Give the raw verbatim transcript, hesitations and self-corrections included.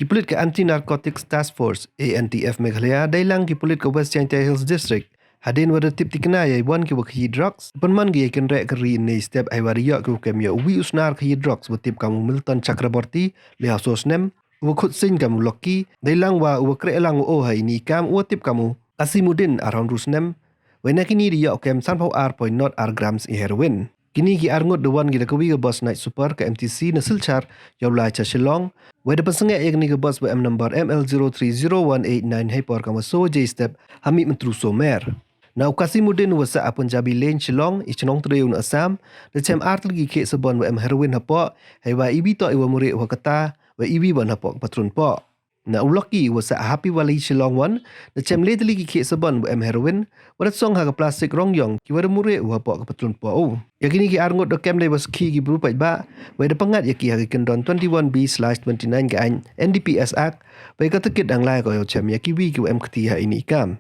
Ki pulit ka Anti Narcotics Task Force, A N T F Meghalaya, deilang ki pulit ka West Jaintia Hills District, hadien wa da tip tikna ya i wan ki wa khayi drugs, pynman ki ya i kynreh ka ri ynne i step hei wa da yoh ki wa kem ya u wi u snar khayi drugs wa tip kam u Milton Chakraborty, le ha so snem, u wa khut sing kam u Lucky, deilang wa u wa kreh lang u o ha ini i kam u wa tip kam u Kasimuddin, ar haw ynru snem, wa na kini da yoh kem sanphaw ar point not ar grams i heroin. Kini ki ar ngut da wan ki da ka wi ka bus Night Super ka M T C na Silchar, yow lai cha Shillong, wa da pynsangeh ya kini ka bus wa em number M L zero three zero one eight nine hei por kam wa so waje step, ha Mihmyntdu Somer. Na u Kasimuddin wa sah ha Punjabi Lane Shillong, i chnong tre u na Assam, da chem ar tylli ki kheh sabon wa em heroin hapoh, hei wa i wi toh i wa mure u ha kata, wa i wi wan hapoh ka patrun poh. Na u Lucky wa sah ha Happy Valley Shillong wan, da chem le tylli ki kheh sabon wa em heroin, wa da song ha ka plastic rong yong, ki wa da mure u hapoh ka patrun poh u. Ya kini ki ar ngut da kem dei wa sakhi ki bru paidbah, wa da pyngngad ya ki ha ki kyndon twenty-one B slash twenty-nine ka aiñ N D P S Act, wa ya ka takit dang lai ko yow chem ya ki wi ki wa em kti ha ini i kam.